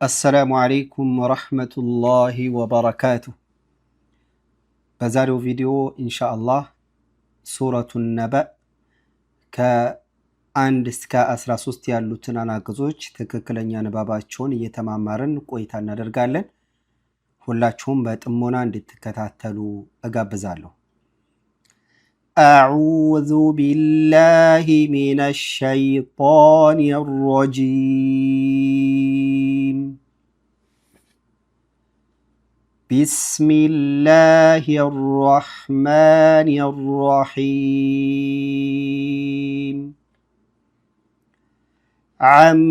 السلام عليكم ورحمة الله وبركاته። በዛሬው ቪዲዮ ኢንሻአላህ ሱረቱ ነበእ ከ1 እስከ 13 ያሉትን አናቅጾች ትክክለኛ ንባባቸውን እየተማማርን ቆይታ እናደርጋለን። ሁላችሁም በጥሞና እንድትከታተሉ እጋብዛለሁ። أعوذ بالله من الشيطان الرجيم بسم الله الرحمن الرحيم عم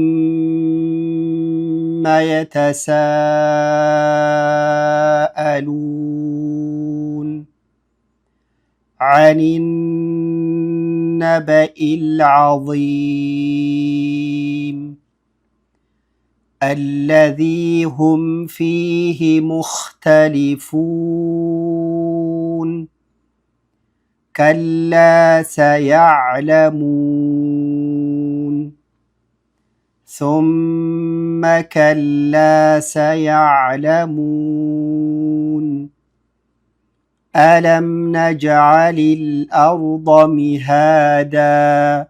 يتساءلون عن النبأ العظيم الذي هم فيه مختلفون كلا سيعلمون ثم كلا سيعلمون ألم نجعل الأرض مهادا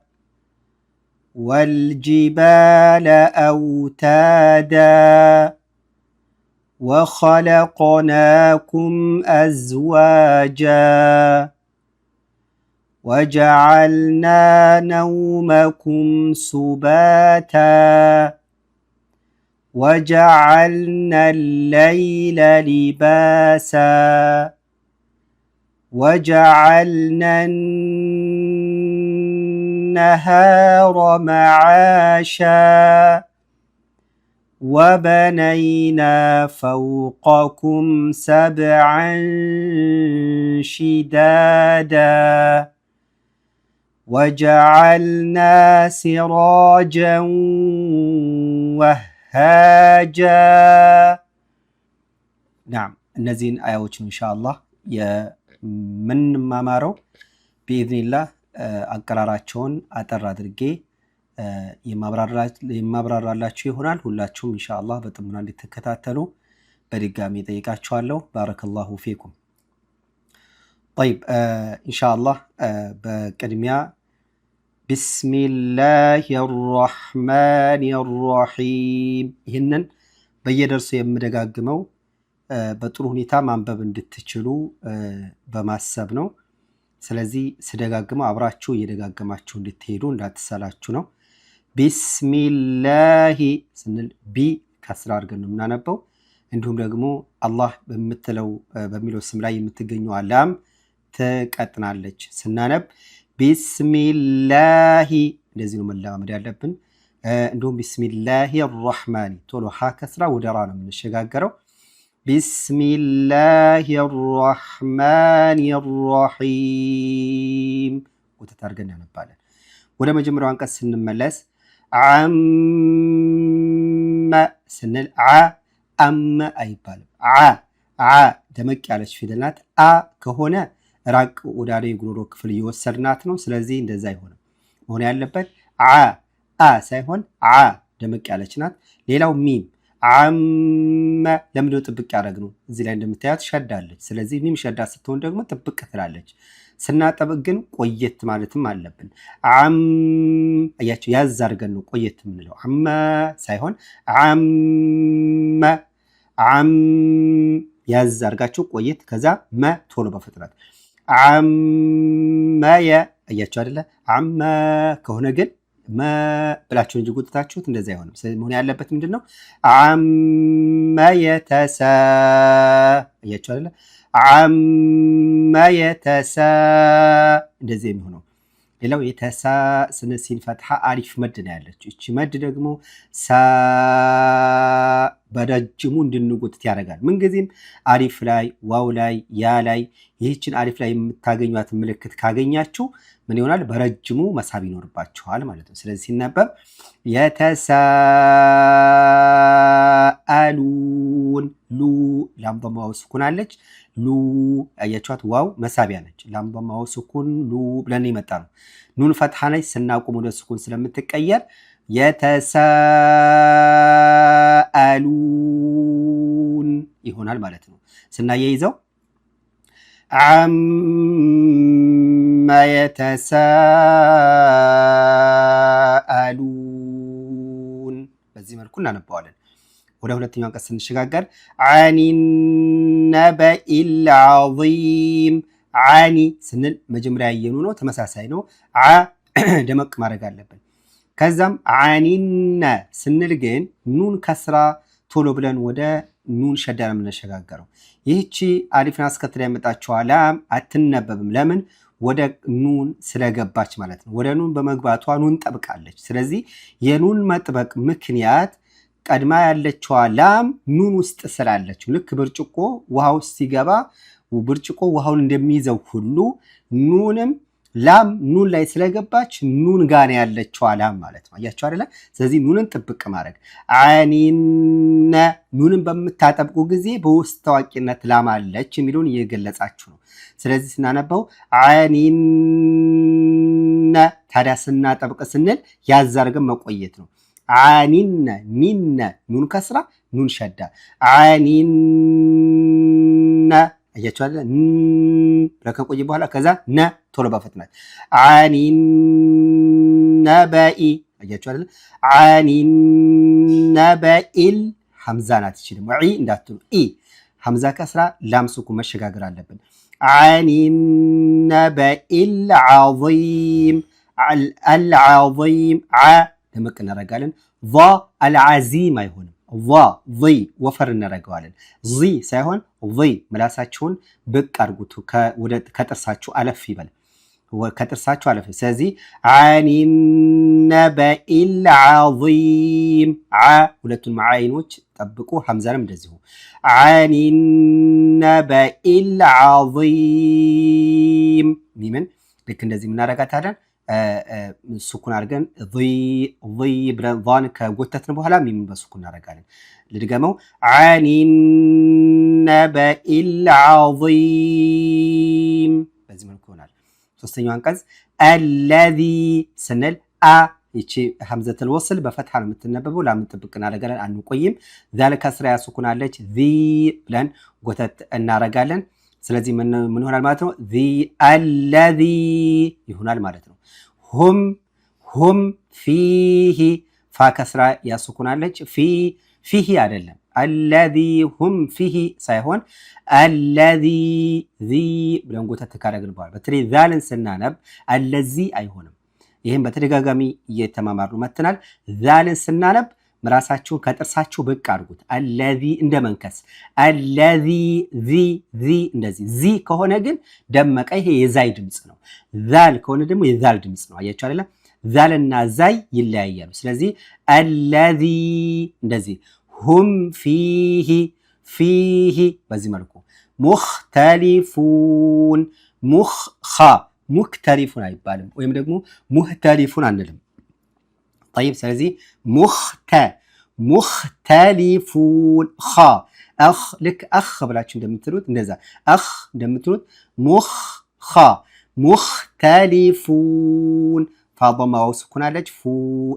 والجبال أوتادا وخلقناكم أزواجا وجعلنا نومكم سباتا وجعلنا الليل لباسا وجعلنا النهار معاشا وبنينا فوقكم سبعا شدادا وجعلنا سراجا وهاجا። نعم፣ እነዚህን አያዎችን ኢንሻአላህ የምንማማረው ቢኢዝኒላህ አቀራራቸውን አጠር አድርጌ የማብራራላችሁ ይሆናል። ሁላችሁም ኢንሻአላህ በጥሞና እንድትከታተሉ በድጋሚ ጠይቃችኋለሁ። بارك الله فيكم። طيب፣ ኢንሻአላህ በቅድሚያ بسم الله الرحمن الرحيم። ይህንን በየደርሱ የምደጋግመው በጥሩ ሁኔታ ማንበብ እንድትችሉ በማሰብ ነው። ስለዚህ ስደጋግመው አብራችሁ እየደጋገማችሁ እንድትሄዱ እንዳትሰላችሁ ነው። بسم الله ስንል ቢ ከስራ አድርገን ነው የምናነበው። እንዲሁም ደግሞ አላህ በምትለው በሚለው ስም ላይ የምትገኘው ላም ትቀጥናለች። ስናነብ بسم الله እንደዚህ ነው መለማመድ ያለብን። እንዲሁም بسم الله الرحمن ቶሎ ሀ ከስራ ወደ ራ ነው የምንሸጋገረው። بسم الله الرحمن الرحيم ወተት አድርገን እናነባለን። ወደ መጀመሪያው አንቀጽ ስንመለስ عم ስንል ዓ አመ አይባልም። ዓ ዓ ደመቅ ያለች ፊደል ናት። አ ከሆነ ራቅ ወዳለ የጉሮሮ ክፍል እየወሰድናት ነው። ስለዚህ እንደዛ አይሆንም። መሆን ያለበት ዓ አ ሳይሆን ዓ ደመቅ ያለች ናት። ሌላው ሚም عم ለምንድነው ጥብቅ ያደረግነው? እዚህ ላይ እንደምታያት ሸዳለች። ስለዚህ ሚም ሸዳ ስትሆን ደግሞ ጥብቅ ትላለች። ስናጠብቅ ግን ቆየት ማለትም አለብን። عم አያቸው ያዝ አድርገን ነው ቆየት የምንለው። عم ሳይሆን عم عم ያዝ አድርጋችሁ ቆየት፣ ከዛ መ ቶሎ በፍጥነት عم የ አያቸው አይደለ? عم ከሆነ ግን መ ብላችሁ እንጂ ጎትታችሁት እንደዚ አይሆንም። ስለዚህ መሆን ያለበት ምንድን ነው? عم يتسا አያችሁ አይደለ? عم يتسا እንደዚህ የሚሆነው። ሌላው የተሳ ስነ ሲን ፈትሐ አሊፍ መድ ነው ያለችው። እቺ መድ ደግሞ ሳ በረጅሙ እንድንጎትት ያደርጋል። ምንጊዜም አሊፍ ላይ፣ ዋው ላይ፣ ያ ላይ ይህችን አሊፍ ላይ የምታገኟት ምልክት ካገኛችሁ ምን ይሆናል? በረጅሙ መሳብ ይኖርባችኋል ማለት ነው። ስለዚህ ሲነበብ يتساءلون ሉ ላም ዋው ስኩን አለች። ሉ አያችኋት፣ ዋው መሳቢያ ነች። ላም ዋው ስኩን ሉ ብለን የመጣ ነው። ኑን ፈትሐ ነች። ስናቁም ወደ ስኩን ስለምትቀየር يتساءلون ይሆናል ማለት ነው። ስናያይዘው عم يتساءلون በዚህ መልኩ እናነባዋለን። ወደ ሁለተኛው አንቀጽ ስንሸጋገር عن النبإ العظيم عن ስንል መጀመሪያ ያየኑ ነው፣ ተመሳሳይ ነው። ዓ ደመቅ ማድረግ አለብን። ከዛም عن الن ስንል ግን ኑን ከስራ ቶሎ ብለን ወደ ኑን ሸዳ ነው የምንሸጋገረው። ይህቺ አሊፍን አስከትላ የመጣችዋ ላም አትነበብም። ለምን? ወደ ኑን ስለገባች ማለት ነው። ወደ ኑን በመግባቷ ኑን ጠብቃለች። ስለዚህ የኑን መጥበቅ ምክንያት ቀድማ ያለችዋ ላም ኑን ውስጥ ስላለች ልክ ብርጭቆ ውሃ ውስጥ ሲገባ ብርጭቆ ውሃውን እንደሚይዘው ሁሉ ኑንም ላም ኑን ላይ ስለገባች ኑን ጋር ያለችዋ ላም ማለት ነው። አያችሁ አይደለ? ስለዚህ ኑንን ጥብቅ ማድረግ عن الن ኑንን በምታጠብቁ ጊዜ በውስጥ ታዋቂነት ላም አለች የሚለውን እየገለጻችሁ ነው። ስለዚህ ስናነበው عن الن ታዲያ ስናጠብቅ ስንል ያዝ አድርገን መቆየት ነው። عن الن ኒነ ኑን ከስራ ኑን ሸዳ عن الن አያችሁ አይደለ? ብለን ከቆየ በኋላ ከዛ ነ ቶሎ በፍጥነት عن النبإ አያችሁ አይደለ? عن النبإ ال ሐምዛ ናት። ይቺ ደግሞ ዒ እንዳትሉ ኢ ሐምዛ ከስራ ላም ሱኩን መሸጋገር አለብን። عن النبإ العظيم العظيم ዓ ደመቅ እናደርጋለን። ዛ العزيم አይሆንም። ዛ ዚ ወፈር እናደርገዋለን። ዚ ሳይሆን ዚ። ምላሳችሁን ብቅ አድርጉት፣ ከጥርሳችሁ አለፍ ይበል፣ ከጥርሳችሁ አለፍ። ስለዚህ عن النبإ العظيم ዓ ሁለቱን አይኖች ጠብቁ። ሐምዛንም እንደዚሁ عن النبإ العظيم ሚምን ልክ እንደዚህ የምናደርጋታለን። ሱኩን አድርገን ብለን ን ከጎተትን በኋላ ሚምን በሱኩን እናደርጋለን። ልድገመው። عن النبإ العظيم በዚህ መልኩ ይሆናል። ሶስተኛው አንቀጽ الذي ስንል አ ይቺ ሐምዘተል ወስል በፈትሐ ነው የምትነበበው። ላምን ጥብቅ እናደርጋለን፣ አንቆይም። ዛል ከስራ ያሱኩን አለች ዚ ብለን ጎተት እናደርጋለን። ስለዚህ ምን ይሆናል ማለት ነው? ዚ الذي ይሆናል ማለት ነው። هم هم فيه ፋ ከስራ ያስኩናለች። فيه አይደለም الذي هم فيه ሳይሆን الذي ዚ ብለን ጎተት ካደረግን በኋላ በተለይ ዛልን ስናነብ الذي አይሆንም። ይህም በተደጋጋሚ እየተማማርነው መጥተናል። ዛልን ስናነብ ምላሳችሁን ከጥርሳችሁ ብቅ አድርጉት። الذي እንደ መንከስ الذي ዚ ዚ እንደዚህ። ዚ ከሆነ ግን ደመቀ፣ ይሄ የዛይ ድምፅ ነው። ዛል ከሆነ ደግሞ የዛል ድምፅ ነው። አያችሁ አይደለ? ዛልና ዛይ ይለያያሉ። ስለዚህ الذي እንደዚህ هم فيه فيه በዚህ መልኩ مختلفون ሙኽ ሙክተሊፉን አይባልም፣ ወይም ደግሞ ሙህተሊፉን አንልም። طيب ስለዚህ ሙኽተ مختلفون ኻ አኽ ልክ አኽ ብላችሁ እንደምትሉት እንደዛ አኽ እንደምትሉት ሙኽ ኻ مختلفون ፋ ዶማ ዋው ስኩን አለች ፉ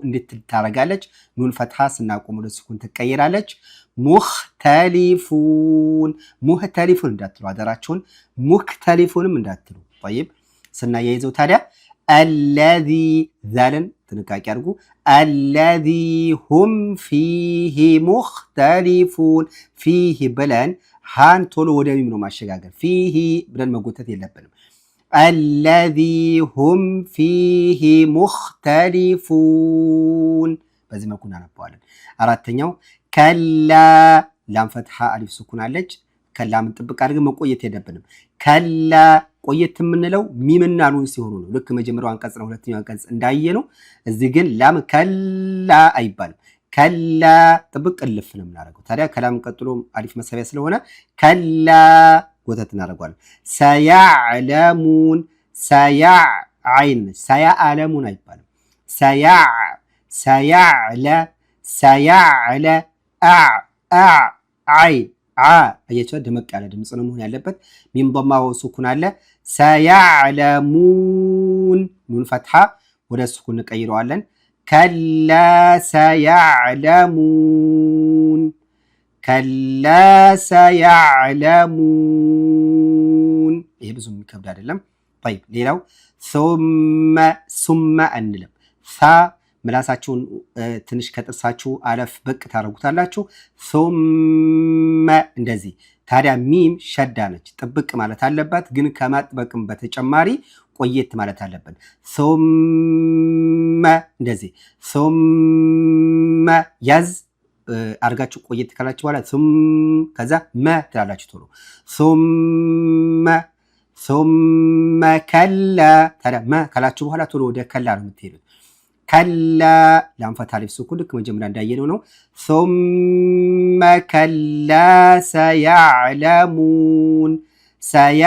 እንድትል ታረጋለች። ኑን ፈትሃ ስናቆም ወደ ስኩን ትቀይራለች። مختلفون ሙህተሊፉን እንዳትሉ አደራችሁን፣ ሙክተሊፉንም እንዳትሉ። طيب ስናያይዘው ታዲያ الذي ዛልን ጥንቃቄ አድርጉ። الذي هم فيه مختلفون فيه ብለን ሃን ቶሎ ወደ ሚም ነው ማሸጋገር። فيه ብለን መጎተት የለብንም። الذي هم فيه مختلفون በዚህ መልኩ እናነባዋለን። አራተኛው كلا ላም ፈትሐ አሊፍ ስኩን አለች። ከላምን ጥብቅ አድርገን መቆየት የለብንም። كلا ቆየት የምንለው ሚምና ኑን ሲሆኑ ነው። ልክ መጀመሪያው አንቀጽ ነው፣ ሁለተኛው አንቀጽ እንዳየ ነው። እዚህ ግን ላም كلا አይባልም። كلا ጥብቅ እልፍ ነው የምናደርገው። ታዲያ ከላም ቀጥሎ አሊፍ መሳቢያ ስለሆነ كلا ጎተት እናደርገዋለን። سيعلمون ሰያ አይን ሰያ አለሙን አይባልም። ሰያ ሰያዕለ ሰያዕለ አ አ አይን ዓ አያችሁ፣ ደመቅ ያለ ድምፅ ነው መሆን ያለበት። ሚም ዶማ ሱኩን አለ። سيعلمون ኑን ፈትሐ ወደ ሱኩን እንቀይረዋለን። كلا سيعلمون كلا سيعلمون። ይሄ ብዙ የሚከብድ አይደለም። طيب ሌላው ثم ሱመ አንልም። ሳ ምላሳችሁን ትንሽ ከጥርሳችሁ አለፍ ብቅ ታደርጉታላችሁ። ثم እንደዚህ። ታዲያ ሚም ሸዳ ነች፣ ጥብቅ ማለት አለባት። ግን ከማጥበቅም በተጨማሪ ቆየት ማለት አለብን። ثم እንደዚህ ثم ያዝ አድርጋችሁ ቆየት ካላችሁ በኋላ ከዛ መ ትላላችሁ ቶሎ ثم ثم كلا። ታዲያ መ ካላችሁ በኋላ ቶሎ ወደ كلا ነው የምትሄዱት። كلا لام فتحة ألف سكون ልክ መጀመሪያ እንዳየነው ነው። ثم كلا سيعلمون سيع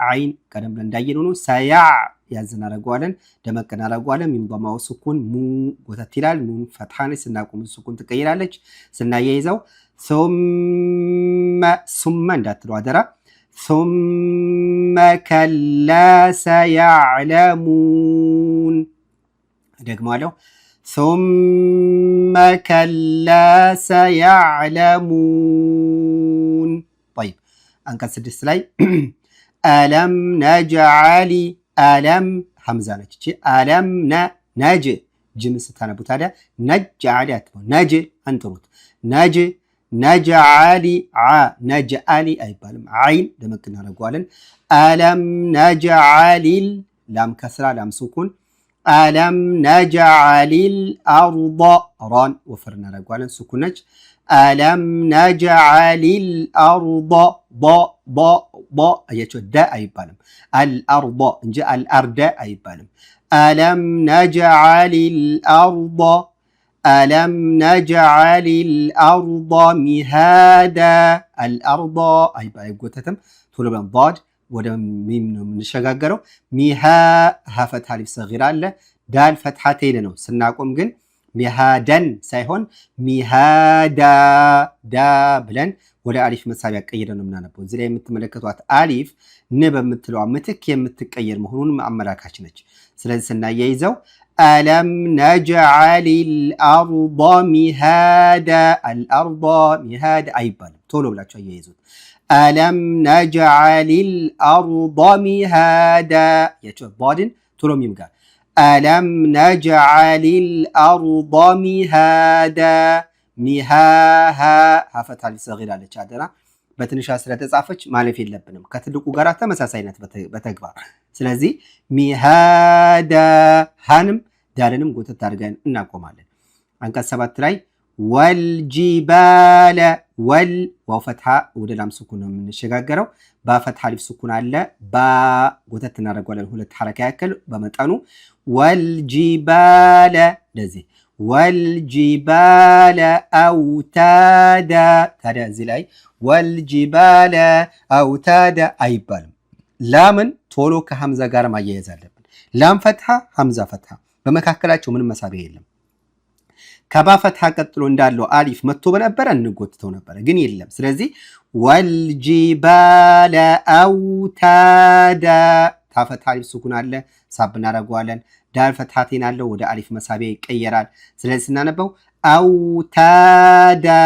አይን ቀደም ብለን እንዳየነው ነው። سيع ያዝ እናደርገዋለን፣ ደመቅ እናደርገዋለን። ሚም ዶማው سكون ሙ ጎተት ይላል። ኑን فتحة ነች፣ ስናቆም سكون ትቀይራለች። ስናያይዘው ثم ሱመ እንዳትሉ አደራ። ثم كلا سيعلمون ደግማለሁ። ثم كلا سيعلمون። طيب አንቀጽ 6 ላይ ألم نجعل ألم ሐምዛ ነች እቺ ألم ነ ነጅ ጅም ስታነቡ ታዲያ ነጅዓሊ አትበሉ፣ ነጅ አንጥሩት። ነጅ نجعل ዓ نجعل አይባልም። አይን ደመቅ እናደርገዋለን። ألم نجعل ال لام كسرة لام سكون ألم نجعل الأرض ራን ወፈር እናደርገዋለን። سكون ነች። ألم نجعل الأرض ض ض ض አያቸው ደ አይባልም። الأرض እንጂ الأرد አይባልም። ألم نجعل الأرض ألم نجعل الأرض مهادا الأرض አይጎተትም። ቶሎ ብለን ضاد ወደ ሚም ነው የምንሸጋገረው። ሚሃ ها فتحة ألف صغيرة አለ። دال فتحتين ነው። ስናቆም ግን مهادا ሳይሆን مهادا ዳ ብለን ወደ አሊፍ መሳቢያ ቀይረን ነው የምናነበው። እዚህ ላይ የምትመለከቷት አሊፍ ን በምትለዋ ምትክ የምትቀየር መሆኑን አመላካች ነች። ስለዚህ ስናያይዘው ألم نجعل الأرض مهادا الأرض مهادا አይባልም። ቶሎ ብላችሁ አያይዙት። ألم نجعل الأرض مهادا ያቸው ضاد ን ቶሎ ሚም ጋር ألم نجعل الأرض مهادا ሚሃሃ ها فتحة ألف صغيرة አለች። አደራ በትንሿ ስለተጻፈች ማለፍ የለብንም። ከትልቁ ጋር ተመሳሳይ ናት በተግባር። ስለዚህ مهادا ሃንም ዳልንም ጎተት አድርገን እናቆማለን። አንቀጽ 7 ላይ والجبال وال واو فتحة ወደ لام سكون ነው የምንሸጋገረው። با فتحة ألف سكون አለ። ባ ጎተት እናደርገዋለን ሁለት حركة ያክል በመጠኑ። والجبال እንደዚህ والجبال أوتادا። ታዲያ እዚህ ላይ والجبال أوتادا አይባልም። ላምን ቶሎ ከሐምዛ ጋር ማያያዝ አለብን። لام فتحة፣ ሐምዛ فتحة፣ በመካከላቸው ምንም መሳቢያ የለም። ከባ فتحة ቀጥሎ እንዳለው አሊፍ መጥቶ በነበረ እንጎትተው ነበረ፣ ግን የለም። ስለዚህ والجبال أوتادا تا فتحة ألف سكون አለ፣ ሳብ እናደርገዋለን። دال فتحتين አለው፣ ወደ አሊፍ መሳቢያ ይቀየራል። ስለዚህ ስናነበው أوتادا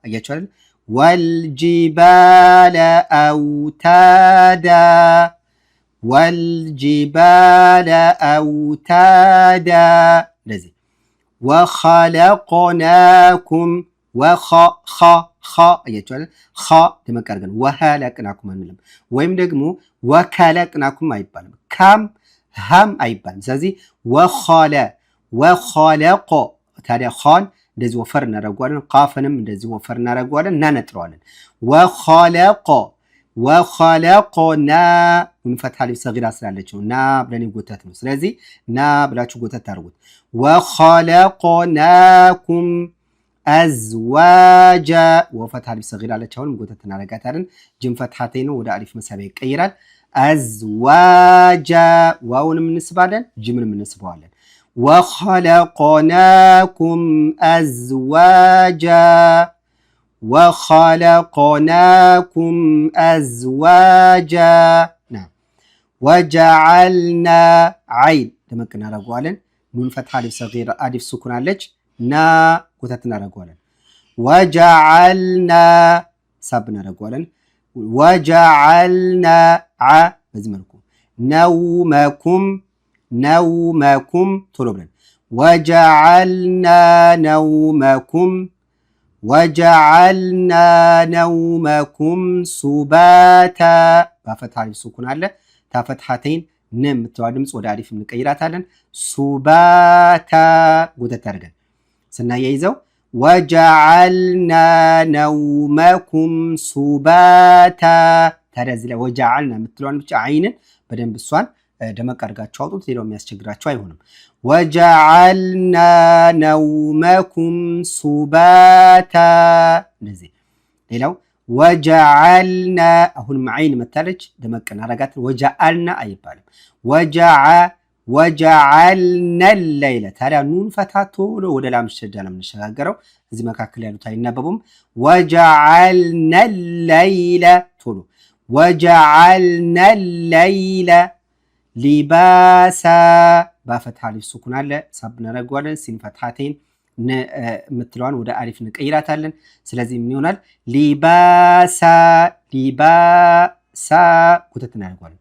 አያችሁ አይደል? والجبال أوتادا والجبال أوتادا እንደዚህ وخلقناكم ወኸ ኸ ኸ አያችሁ አይደል? ኸ ደመቅ አድርገን ወኸለቅናኩም አንልም፣ ወይም ደግሞ ወከለቅናኩም አይባልም። ካም ሃም አይባልም። ስለዚህ ወኸለ ወኸለቆ ታዲያ ኻን እንደዚህ ወፈር እናደርገዋለን። ቃፍንም እንደዚህ ወፈር እናደርገዋለን፣ እናነጥረዋለን። ወኸለቆ ወኸለቆና ኑን ፈትሐ አሊፍ ሰጊራ ስላለች ነው ና ብለን ጎተት ነው። ስለዚህ ና ብላችሁ ጎተት አድርጉት። ወኸለቆናኩም አዝዋጃ ወፈትሐ አሊፍ ሰጊራ አለች። አሁንም ጎተት እናደርጋታለን። ጅም ፈትሐተይ ነው ወደ አሊፍ መሳቢያ ይቀይራል። አዝዋጃ ዋውንም እንስባለን፣ ጅምንም እንስበዋለን። ወኸለቆናኩም አዝዋጃ ወኸለቅናኩም አዝዋጃ ወጀዓልና ዓይን ደመቅ እናደርገዋለን። ኑን ፈትሐ አሊፍ ሰጊር አሊፍ ሱኩን አለች። ና ጎተት እናደርገዋለን። وجعلنا ሳብ እናደርገዋለን። وجعلنا ዓ በዚህ መልኩ نومكم نومكم ቶሎ ብለን وجعلنا نومكم وجعلنا نومكم سباتا ባፈትሐ አሊፍ ሱኩን አለ። ታፈትሐተይን ን የምትለዋ ድምፅ ወደ አሊፍ እንቀይራታለን። سباتا ጎተት አድርገን ስናያይዘው وجعلنا نومكم سباتا። ታዲያ እዚህ ላይ وجعلنا የምትለዋን ብቻ አይንን በደንብ እሷን ደመቅ አድርጋችሁ አውጡት። ሌላው የሚያስቸግራችሁ አይሆንም። وجعلنا نومكم سباتا። እንደዚህ ሌላው وجعلنا አሁንም አይን መታለች፣ ደመቅ እናረጋት። وجعلنا አይባልም። وجعلنا الليل። ታዲያ ኑን ፈታ ቶሎ ወደ ላም ሸዳ ነው የምንሸጋገረው። እዚህ መካከል ያሉት አይነበቡም። وجعلنا الليل ቶሎ وجعلنا الليل لباسا ባፈትሐ አሊፍ ሱኩን አለ ሳብ እናደርገዋለን። ሲን ፈትሐቴን የምትለዋን ወደ አሊፍ እንቀይራታለን። ስለዚህ ምን ይሆናል? لباسا لباسا ኩተት እናደርገዋለን።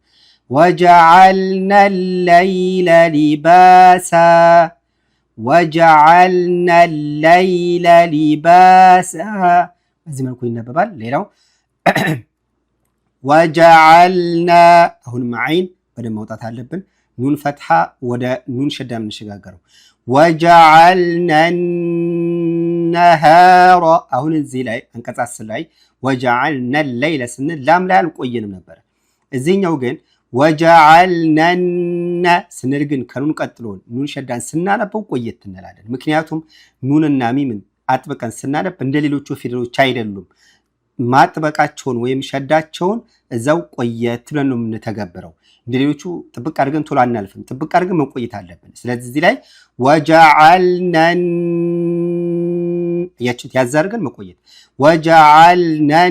وجعلنا الليل لباسا وجعلنا الليل لباسا በዚህ መልኩ ይነበባል። ሌላው وجعلنا አሁንም አይን በደንብ መውጣት አለብን። ኑን ፈትሐ ወደ ኑን ሸዳ የምንሸጋገረው وجعلنا النهار። አሁን እዚህ ላይ አንቀጽ 10 ላይ وجعلنا الليل ስንል ላም ላይ አልቆየንም ነበረ። እዚህኛው ግን وجعلنا ስንል ግን ከኑን ቀጥሎ ኑን ሸዳን ስናነበው ቆየት እንላለን። ምክንያቱም ኑንና ሚምን አጥብቀን ስናነብ እንደ ሌሎቹ ፊደሎች አይደሉም። ማጥበቃቸውን ወይም ሸዳቸውን እዛው ቆየት ብለን ነው የምንተገብረው። እንደ ሌሎቹ ጥብቅ አድርገን ቶሎ አናልፍም። ጥብቅ አድርገን መቆየት አለብን። ስለዚህ እዚህ ላይ وجعلنا እያችሁት ያዝ አድርገን መቆየት وجعلنا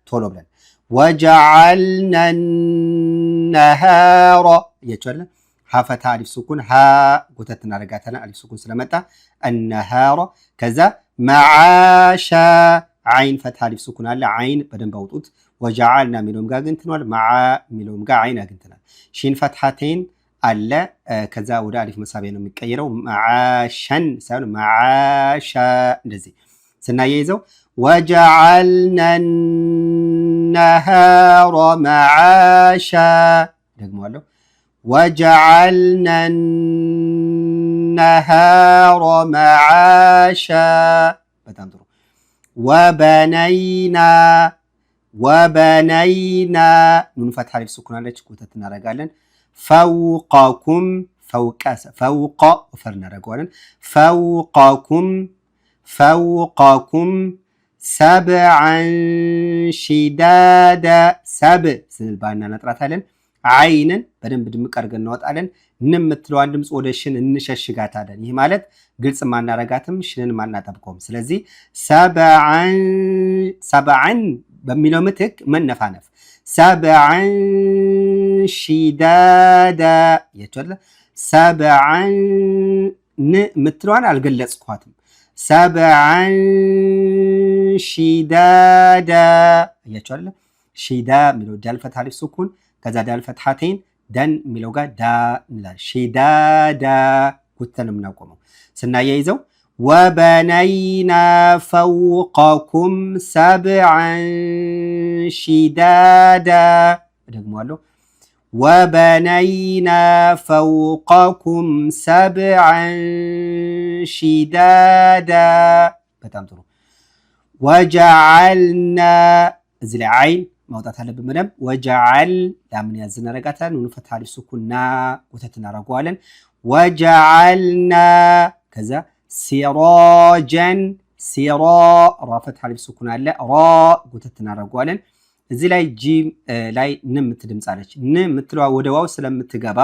ቶሎ ብለን وجعلنا النهار እያችኋለን። ሀፈታ አሊፍ ሱኩን ሀ ጎተት እናደርጋታለን። አሊፍ ሱኩን ስለመጣ النهار ከዛ معاشا አይን ፈትሐ አሊፍ ሱኩን አለ። አይን በደንብ አውጡት። وجعلنا የሚለውም ጋር አግኝተናል። መዓ የሚለውም ጋር አይን አግኝተናል። ሺን ፈትሐቴን አለ። ከዛ ወደ አሊፍ መሳቢያ ነው የሚቀየረው። معاشا ሳይሆን معاشا እንደዚህ ስናያይዘው وجعلنا النهار معاشا ደግመዋለሁ። وجعلنا النهار معاشا። በጣም ጥሩ። وبنينا وبنينا ኑን ፈትሐ አሊፍ ሱኩን አለች፣ ኮተት እናደርጋለን። فوقكم فوق ወፈር እናደርገዋለን። فوقكم فوقكم سبعا شدادا ሰብ ስንል ባና እናጥራታለን። አይንን በደንብ ድምቅ አድርገን እናወጣለን። ን የምትለዋን ድምፅ ወደ ሽን እንሸሽጋታለን። ይህ ማለት ግልጽ ማናረጋትም ሽንን ማናጠብቀውም። ስለዚህ سبعا በሚለው ምትክ መነፋነፍ سبعا شدادا ያቸዋለ سبعا ን የምትለዋን አልገለጽኳትም። سبعا شدادا እያቸዋለ شدا የሚለው ዳል ፈትሐ አሊፍ ሱኩን ከዛ ዳል ፈትሐቴን ደን የሚለው ጋር ዳ እንላለን። شدادا ጉተን የምናቆመው ስናያይዘው وبنينا فوقكم سبعا شدادا እደግመዋለሁ። وبنينا فوقكم سبعا شدادا። በጣም ጥሩ። وجعلنا እዚህ ላይ አይን ማውጣት አለብን በደንብ። وجعل ላምን ያዝ እናረጋታለን። ኑን ፈትሐ አሊፍ ሱኩን ና ወተት እናረገዋለን። وجعلنا ከዛ سراجا ሲራ ራ ፈትሐ አሊፍ ሱኩን አለ ራ ጎተት እናደርገዋለን። እዚህ ላይ ጂም ላይ ን የምትድምፅ አለች። ን የምትለዋ ወደ ዋው ስለምትገባ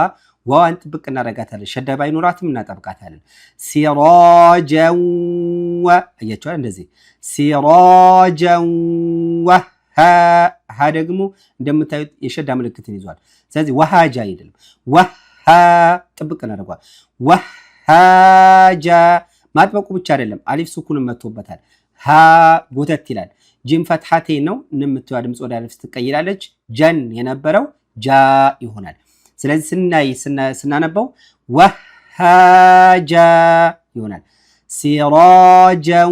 ዋዋን ጥብቅ እናደርጋታለን። ሸዳ ባይኖራትም እናጠብቃታለን። سراجا አያቸዋል። እንደዚህ سراجا ሀ ደግሞ እንደምታዩት የሸዳ ምልክትን ይዟል። ስለዚህ ወሃጃ አይደለም፣ ወሃጃ ጥብቅ እናደርጓል። وهاجا ማጥበቁ ብቻ አይደለም፣ አሊፍ ሱኩንም መጥቶበታል። ሀ ጎተት ይላል። ጂም ፈትሐቴ ነው። የምትዋ ድምፅ ወደ አሊፍ ትቀይራለች። ጀን የነበረው ጃ ይሆናል። ስለዚህ ስናይ ስናነበው وهاجا ይሆናል። سراجا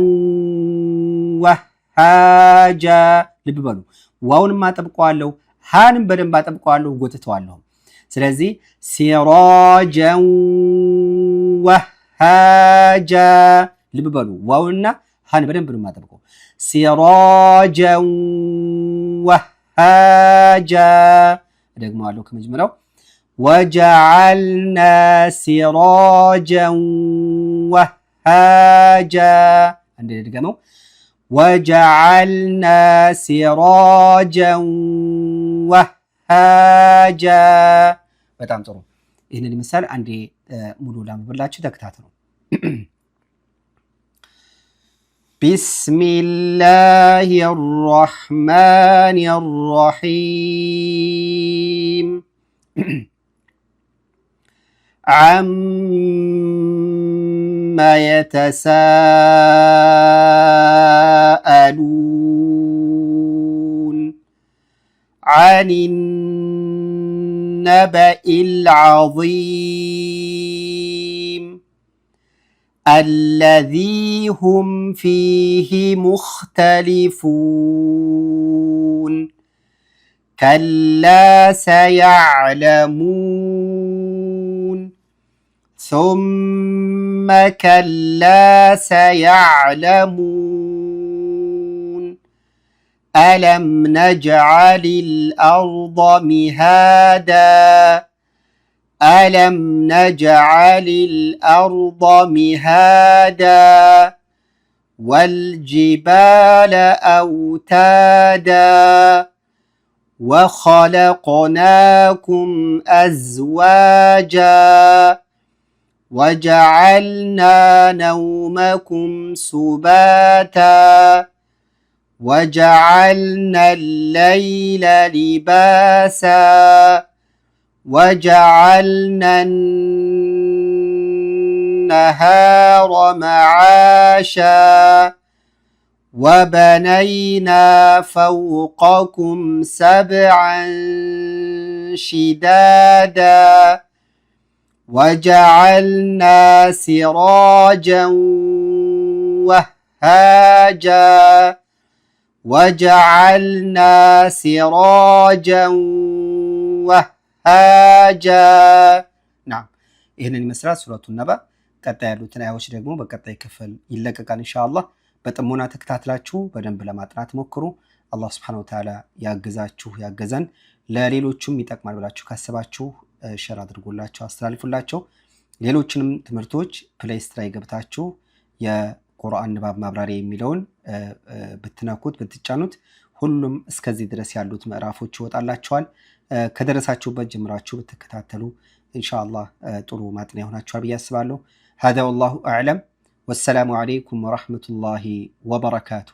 وهاجا። ልብ በሉ ዋውንም አጠብቀዋለሁ፣ ሃንም በደንብ አጠብቀዋለሁ፣ ጎትተዋለሁ። ስለዚህ سراجا وهاجا። ልብ በሉ ዋውንና ሃን በደንብ ነው የማጠብቀው። سراجا وهاجا። ደግመዋለሁ ከመጀመሪያው وجعلنا سراجا وهاجا። አንድ ድገመው። وجعلنا سراجا وهاجا። በጣም ጥሩ። ይህንን ይመስላል። አንዴ ሙሉ ላንብብላችሁ፣ ተከታተሉ። بسم الله الرحمن الرحيم عم يتساءلون عن النبأ العظيم الذي هم فيه مختلفون كلا سيعلمون ثم كلا سيعلمون ألم نجعل الأرض مهادا ألم نجعل الأرض مهادا والجبال أوتادا وخلقناكم أزواجا وجعلنا نومكم سباتا وجعلنا الليل لباسا وجعلنا النهار معاشا وبنينا فوقكم سبعا شدادا وجعلنا سراجا وهاجا وجعلنا سراجا وهاجا። نعم ይህንን ይመስላል ሱረቱ ነባ። ቀጣይ ያሉትን አያዎች ደግሞ በቀጣይ ክፍል ይለቀቃል ኢንሻአላህ። በጥሞና ተከታትላችሁ በደንብ ለማጥናት ሞክሩ። አላህ سبحانه وتعالى ያግዛችሁ ያገዘን። ለሌሎቹም ይጠቅማል ብላችሁ ካሰባችሁ share አድርጎላቸው አስተላልፉላቸው። ሌሎችንም ትምህርቶች playlist ላይ ገብታችሁ የቁርአን ንባብ ማብራሪያ የሚለውን ብትነኩት ብትጫኑት ሁሉም እስከዚህ ድረስ ያሉት ምዕራፎች ይወጣላችኋል። ከደረሳችሁበት ጀምራችሁ ብትከታተሉ ኢንሻአላህ ጥሩ ማጥኛ ይሆናችኋል ብዬ አስባለሁ። هذا والله أعلم። والسلام عليكم ورحمة الله وبركاته።